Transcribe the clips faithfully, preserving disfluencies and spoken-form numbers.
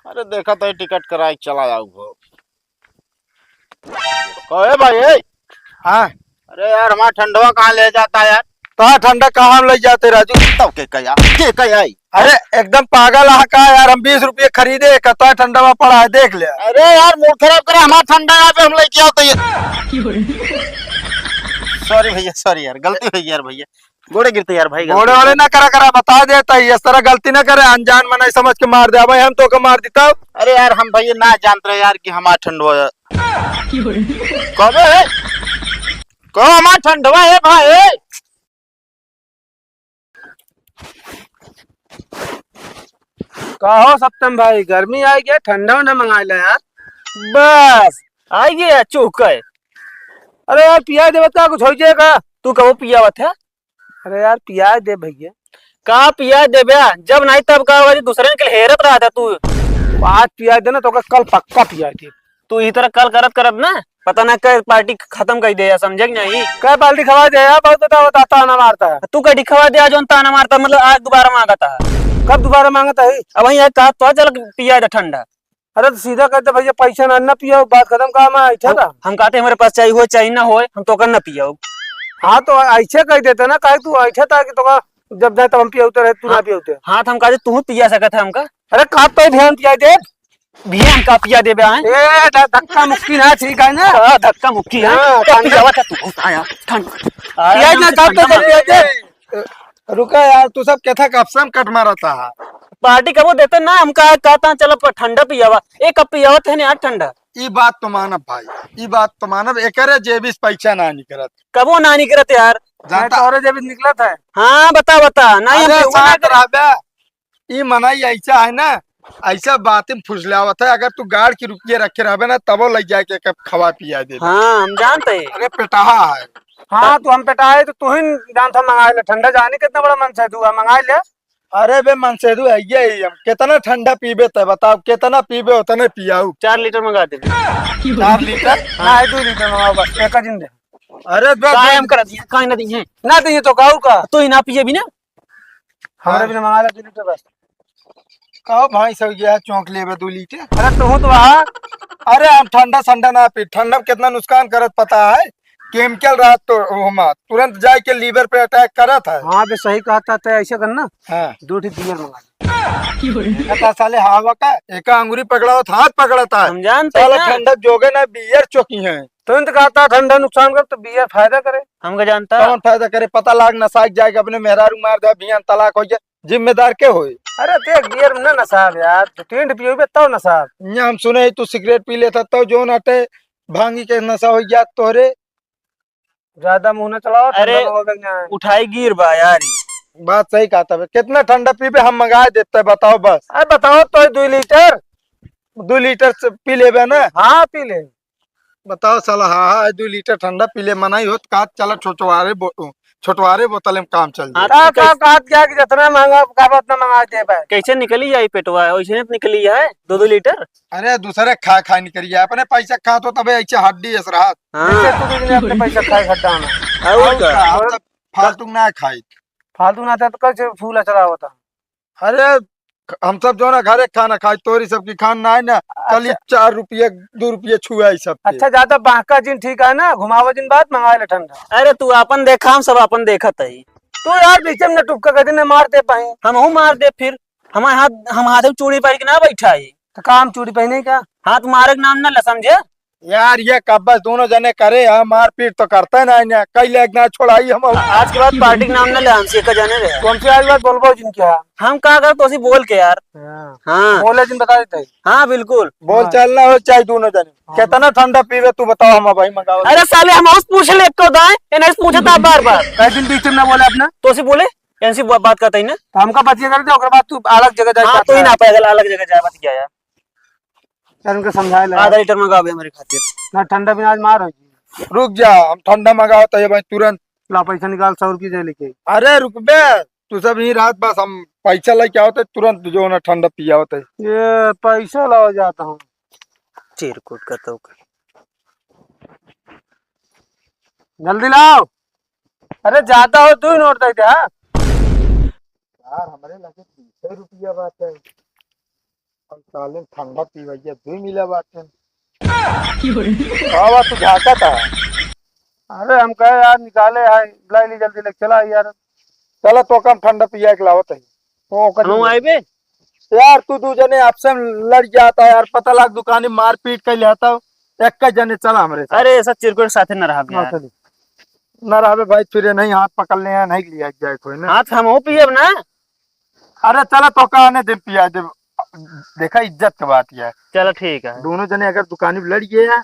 अरे देखा तो टिकट कराए के चला आऊ हो। कहे भाई, ए? हाँ। अरे यार, हमारा ठंडवा कहाँ ले जाता यार? तो ठंडा कहाँ हम ले जाते राजू? तब के कया? के कया? अरे एकदम पागल आहा का यार, हम बीस रुपये खरीदे, कतवा ठंडवा पड़ा है, देख ले। अरे यार, मूड खराब करे, हमारा ठंडा यहाँ पे हम लेके आओ तो ये। सॉरी भैया, सॉरी यार, गलती हो गई यार भैया, गोड़े गिरते यार भाई, गलती गोड़े हो वाले गई। ना करा करा, बता देता है, इस तरह गलती ना करे, अनजान मनई समझ के मार दे। अब हम तो के मार देता। अरे यार, हम भैया ना जानत रहे यार कि हमारा ठंडवा है। कबे है? को हमारा ठंडवा है भाई? का हो सप्तम भाई, गर्मी आई गया, ठंडा उंडा मंगा ले यार। बस, आई गया चूक है। अरे यार, पिया देवे का, कुछ हो जाएगा। तू कबो पियावत है? अरे यार, पिया दे भैया। का पिया देबे? जब नहीं तब का, दूसरे के हेरत रहा था तू। आज पिया दे ना, तो कल पक्का पिया दे। तू ई तरह कल करत करत ना, पता ना कै पार्टी खत्म कर दे, समझे कि नहीं? कै पार्टी खवा दे यार, बहुत बता, बता, ताना मारता है। तू कटी खवा दे, आज ताना मारता, मतलब आज दोबारा मांगता है। कब दोबारा मांगता है? अब वही कहा तो चल पिया दे ठंडा। अरे तो सीधा कहते भैया पैसा ना, ना पिया, बात खत्म, काम है, ठीक हम, है? हम कहते हमारे पास चाहिए हो चाहे ना हो, हम तो कर ना पियाओ। हाँ तो ऐसे कह देते ना, काहे तू ऐसे था कि तो का जब जाए तब हम पियाउते रहे, तू ना हाँ, पियाउते। हाँ तो हम कहते तू पिया सकत है हमका। अरे का तो ध्यान पिया दे। भियान का पिया देबे आए? ए, ध-, धक्का मुक्की ना, ठीक है ना? हाँ, धक्का मुक्की है। हाँ, तो ठंडा। पियावा था तू, आया, ठंड। आया पिया ना, ना, का तो ठंडा जब पिया दे। रुका यार, तू सब कैथा कब से हम कट मारा था? पार्टी कबो देते ना, हम कहा, कहता, "चलो, प-, ठंडा पियावा।" ए, कब पियावा थे यार ठंडा? ई बात तो मानब भाई, ई बात तो मानब, एकरे जेबी से पैसा ना निकलत। कबो ना निकलत यार। जानता नहीं, तोरे जेबी से निकलत है। हाँ, बता, बता। नहीं, हम अरे, पियबो ना साथ करे। रहबे। ई मनई ऐसा है ना, ऐसा बात में फुसलावत है, अगर तू गाड़ के रुपये रखे रहबे ना, तबो लग जाए के कब खवा पिया दे। हाँ, हम जानते हैं। अरे पेटाहा है। हाँ, तू हम पेटाहे तो तू ही जानता मंगाए ले ठंडा, जाने कितना बड़ा मन से तू मंगाए ले। अरे बे मन से तू है ये ही हम, कितना ठंडा पीबे ते बताओ, कितना पीबे उतने पियाऊ। चार लीटर मंगा दे। चार लीटर? हाँ, दो लीटर मंगाओ बस, एक दिन दे। अरे बे, काहे हम कर दिए, काहे ना दिए? ना दिए तो काऊ का? तू ही ना पिए भी ना। हमरे हाँ। भी मंगा ले दो लीटर बस। कहो भाई सब गया चौंक लेबे दो लीटर। अरे तू तो वहाँ। अरे हम ठंडा संडा ना पी, ठंडा में कितना नुकसान करत पता है? केमिकल रहत तो ओमा तुरंत जाए के लीवर पे अटैक करत है। हाँ बे सही कहता है, ऐसे करना। हाँ। दो ठी बियर मंगा ले। कहता साले हवा का एक अंगुरी पकड़ावत हाथ पकड़ता है। हम जानते साला हैं ना। ठंडा जोगे ना बियर चौकी है। तुरंत कहता ठंडा नुकसान कर तो बियर फायदा करे। हमका जानता। कौन फायदा करे? पता लाग नसाइक जाए के अपने मेहरारू मार दे, बिहान तलाक हो जाए, जिम्मेदार के होई? अरे देख, बियर में ना नशा है यार, तो टेंट पियोबे तब नशा है। यहाँ हम सुने ही तू सिगरेट पी लेता, तब जो नाटे भांगी के नशा हो गया तोहरे। ज्यादा मुंह ना चलाओ, अरे, ठंडा में हो गया। उठाई गिर बा यार ई। बात सही कहा तबे, कितना ठंडा पीबे हम मंगा देते, बताओ बस। अरे बताओ तो दो लीटर। दो लीटर से पी लेबे ना? हाँ, पी ले। बताओ साला, हाँ, हाँ, दो लीटर ठंडा पी ले, मना ही होत, का चला छोटवारे बो-, छोटवारे बोतल में काम चल जाए। हाँ, का, तो का, कैसे का, क्या कि जितना महंगा खाबा उतना मंगा देबे। कैसे निकली जाई पेटवा? वैसे नहीं निकली है, दो दो लीटर। अरे, दूसरे खा, खा निकली जाए, अपने पैसा खा तो तबे ऐसे हड्डी ऐसे रहा। हाँ। जैसे तू भी अपने पैसा खाए खड्डा में। और और का? का? और फालतू ना खाई। फालतू ना था तो कैसे फूला चला होता? अरे, हम सब जो ना घरे खाना खाई, तोरी सबकी खान ना है ना, अच्छा। कली चार रुपये, दो रुपये छुआ है सबके। अच्छा, ज्यादा बांका जिन ठीक है ना, घुमावा जिन बात, मंगा ले ठंडा। अरे, तू आपन देखा, हम सब आपन देखत है। तू यार बीच में न टुपका कर दिन मार दे पाई। हमहू मार दे फिर, हमारे हाथ, हम हाथ में चूड़ी पहन के ना बैठा है। तो का हम चूड़ी पहने का? हाथ मारे के नाम ना ले, समझे? यार, ये कब्बस दोनों जने करे हैं, मारपीट तो करते ना, इन्हें कई लेग ना छोड़ाई हम। आज के बाद पार्टी के नाम ना ले, हमसे एक जने रहे। कौन सी आज बात बोलबो जिनके यहाँ? हम का कर तो उसी बोल के यार। हाँ। हाँ। बोले जिन बता देते हैं। हाँ, बिल्कुल। बोल हाँ। चल ना हो चाहे दोनों जने। हाँ। कितना ठंडा पीबे तू बताओ, हम भाई मंगाओ। अरे साले, हम उस पूछ ले को दाए, इन्हें पूछे था बार बार। कई दिन बीच में ना बोले अपना। तो उसी बोले, इनसे बा-, बात करते ही ना। तो हमका बतिया कर दे, ओकर बाद तू अलग जगह जाए हाँ, बात तो ही कर। ना पाएगा, अलग जगह जाए बात किया यार। यार, उनके समझाए ला। आधा लीटर मंगावे हमारे खातिर। ना, ठंडा बिना आज मार होई। रुक जा, हम ठंडा मंगाओ तो ये भाई तुरंत। ला, पैसा निकाल, सौ रुपये दे लेके। अरे रुकबे, तू सब ही रात बस हम पैसा लेके आओ तो तुरंत जो ना ठंडा पियाओ तो। ये पैसा लाओ जाता हूँ। चिरकुट का तो। जल्दी लाओ। अरे जाता हो तू ही नोट दे दे, हाँ? यार, हमरे लगे तीस रुपया बात है। साले ठंडा पीवैया दुई मिला बाटे। का बात तू झाँका था? अरे हम कहे यार निकाले है, लाई ली जल्दी लेके चला यार। चला तो कम ठंडा पिया के लावत है। ओ, ओकर हम आइबे? यार तू दू जने आपसे लड़ जाता है यार, पता लाग दुकानी मारपीट कर लेता हो। एक का जने चला हमरे साथ। अरे ऐसा चिरकुट साथे न रहब हाँ, यार। चली। न रहबे भाई, फिर ये नहीं हाथ पकड़ ले हैं, नहीं लिया जाए कोई ना। हाथ हम हो पियब ना। अरे चला तो का आने दिन पिया दे। देखा इज्जत के बात यह है। चला ठीक है। दोनों जने अगर दुकानी पे लड़ गए हैं,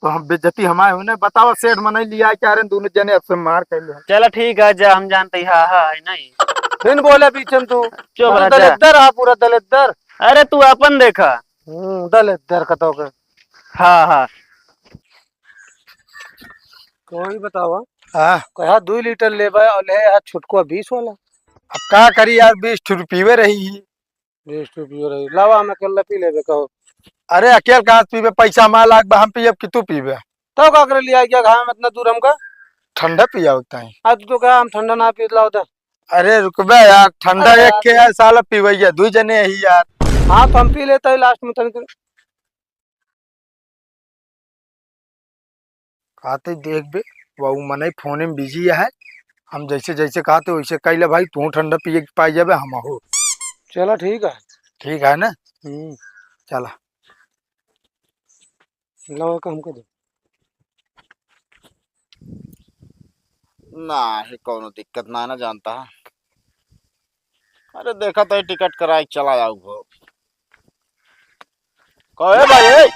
तो हम बेइज्जती हमारे होने। बताओ सेठ मनाई लिया क्या रे, दोनों जने आपसे मार कर ले। चला ठीक है, जा हम जानते ही, हाँ, हाँ, है नहीं। फिर बोले बीच में तू। चुप पूरा रह जा। दलिद्दर, हाँ, पूरा दलिद्दर। अरे तू अपन देखा। हम्म, दलिद्दर का तो के। हाँ, हाँ। कोई बतावा। हाँ। कहा दुई लीटर लेबा और ले आ छुटको बीस वाला। अब का करी यार, बीस ठो रुपये रही ही। बीस रुपये रही। लावा, हम अकेला पी लेबे, कहो। अरे, अकेल कहाँ से पीबे? पैसा हमार लाग बा, हम पियब कि तू पीबे? तो का करे लिया गया घाम इतना दूर हमका? ठंडा पिया होता है। आज तू तो कहा हम ठंडा ना पी लाओ तो। अरे रुकबे यार, ठंडा अरे एक यार। के है साला पीवैया, दू जने ही यार। हाँ, तो हम पी लेता है लास्ट में तनी तनी। कहते देख बे, वो मनई फोने में बिजी है। हम जैसे जैसे कहते वैसे कैले भाई, तू ठंडा पिए के पाई जाबे, हम हो। चला ठीक है। ठीक है ना? हम्म। चला। लाओ, एक हमको दे। ना है, कौनो दिक्कत ना, ना जानता है। अरे देखा तो टिकट कराए चला जाऊ हो। कहे भाई, ए?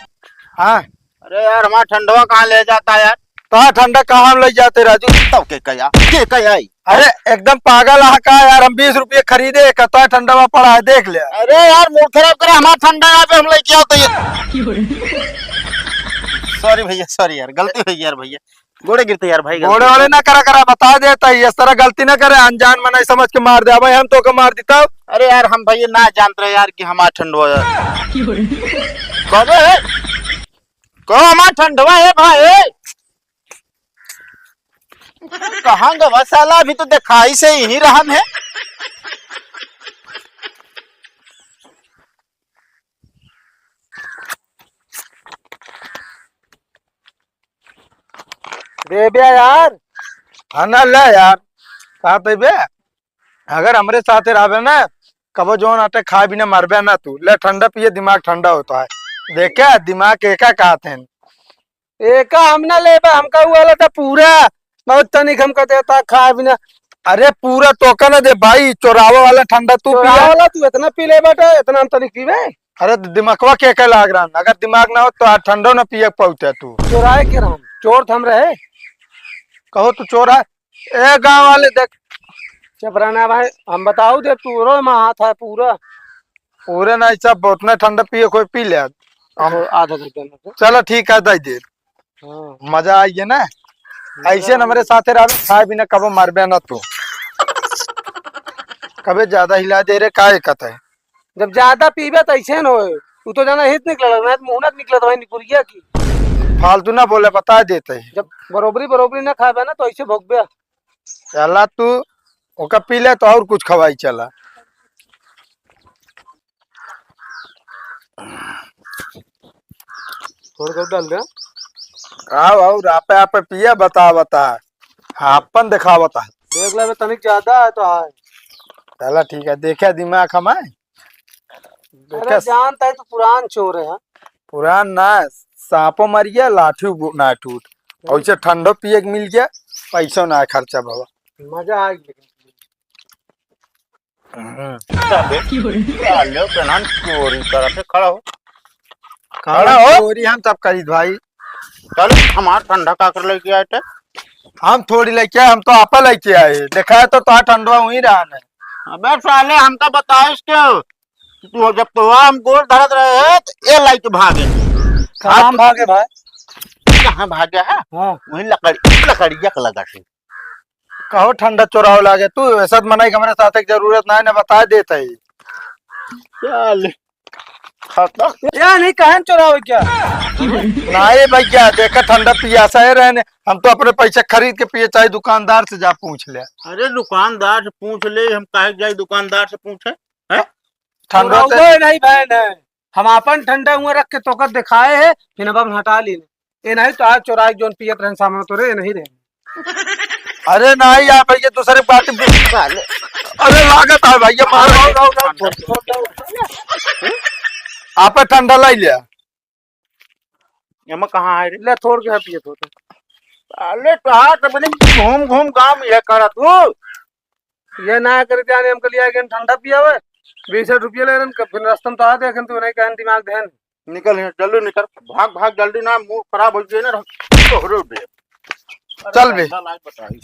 हाँ। अरे यार, हमारा ठंडवा कहाँ ले जाता है यार? तो ठंडा कहाँ हम ले जाते राजू? तब के कया? के कया? अरे एकदम पागल है का यार, हम बीस रुपये खरीदे, कतवा ठंडवा पड़ा है, देख ले। अरे यार, मूड खराब करे, हमारा ठंडा यहाँ पे हम लेके आओ तो ये। सॉरी भैया, सॉरी यार, गलती हो गई यार भैया, गोड़े गिरते यार भाई, गलती गोड़े हो वाले गई। ना करा करा, बता देता है, इस तरह गलती ना करे, अनजान मनाई समझ के मार दे, भाई हम तो के मार देता। अरे यार, हम भैया ना जानते रहे यार कि हमारा ठंडवा है। कबे है? को हमारा ठंडवा है भाई? कहाँ गवा साला? अभी तो दिखाई से यहीं रहन है। दे बे यार। हाँ ना, ले यार। का देबे? अगर हमरे साथे रहबे ना, कबो जौन आटे खाए बिना मरबे ना तू। ले ठंडा पिए, दिमाग ठंडा होता है। देखे, दिमाग एका कहत हैं। एका हम ना लेबे, हमका उ वाला था पूरा, बहुत तनिक हमका देता खाए बिना। अरे पूरा तोका ना दे भाई, चोरावा वाला ठंडा तू पिया। चोरावा वाला तू इतना पी ले बेटा, इतना हम तनिक पीबे? अरे दिमकवा के के लाग रहा, अगर दिमाग ना हो तो आज ठंडो ना पिए पौते तू। चोराए के रहन, चोर थम रहे। कहो तू चोर है, ए गाँव वाले देख। चुप रहना भाई, हम बताऊ दे, तू रो में हाथ है पूरा। पूरे नहीं, सब उतना ठंडा पिए कोई पी ले। हम आधा घंटा में। चलो ठीक है, दे दे। हाँ। मजा आई है ना? मजा ऐसे न आई। हमरे साथे रहबे, खाए बिना कबो मरबे ना तू। कबे ज्यादा हिला दे रे, काहे कहता है? जब ज्यादा पीबे तो ऐसे न होए। तू तो जाना हित निकले, ना मुहूर्त निकले तो भाई निकुरिया की। फालतू ना बोले, बता देते हैं। जब बरोबरी बरोबरी ना खाबे ना तो ऐसे भोगबे। चला तू ओका पी ले तो और कुछ खवाई चला। थोड़ा कब डाल दे। आओ, आओ, आपे, आपे पिया, बता, बता। हाँ, अपन दिखावत है। देख ले, तनिक ज्यादा है तो है। चला ठीक है, देखे दिमाग हम है। अरे देखे जानता है तू पुरान चोर है। पुरान ना, सांपो मर गया, लाठी गो-, ना टूट। और इसे ठंडो पिए के मिल गया, पैसो ना खर्चा बाबा। मजा आ गया। हम्म। साले, साले, पेनान चोरी करत है, खड़ा हो। कहाँ खड़ा हो। चोरी हम सब करीत भाई। चल, हमार ठंडा का कर लेके आए थे? हम थोड़ी लेके आए, हम तो आपा लेके आए। देखा है तो, तो ठंडवा हुई रहा है। अबे साले, हमका बताइस क्यों? तू जब तो हम गोड़ धरत रहे हैं, तो ये लाइट भागे। कहाँ भागे भाई? कहाँ भागे है? हाँ। वही लकड़ी, लकड़िया के लगा से। कहो ठंडा चोराव लागे तू, ऐसा तो मनाई के हमरे साथ एक जरूरत ना है, ना बता देता ही। चल। खतम। या नहीं, कहन चोरावे क्या? नहीं भैया, देखा ठंडा पियासा है रहने, हम तो अपने पैसे खरीद के पिए, चाहे दुकानदार से जा पूछ ले। अरे दुकानदार से पूछ ले, हम काहे जाए दुकान से पूछे? हैं? ठंडा चोरावे तो नहीं बहन है। हम आपन ठंडा हुआ रख के तोकर दिखाए है, फिर अब हम हटा ली। ये नहीं तो आज चोराई जोन पियत रहन सामने तोरे, ये नहीं रहे। अरे नहीं यार भैया, दूसरे बात भी साले। अरे लागत है भैया, मार। लाओ, लाओ, लाओ, थोड़, थोड़, थोड़। आपे ठंडा लाई लिया। एमा कहाँ है रे? ले, थोड़ के है पिए तो। साले, कहाँ से बने घूम घूम गाँव में ये करा तू? ये ना करे जाने, हमके लिए आगे ठंडा पियावे। बीस रुपये ले रन, फिर रास्ता में तो आ देखे, तू नहीं कहन दिमाग देन। निकल यहाँ, जल्दी निकल, भाग, भाग, जल्दी ना, मूड खराब हो गया ना, तोहरे बे। चल बे। अरे, लाज बताई।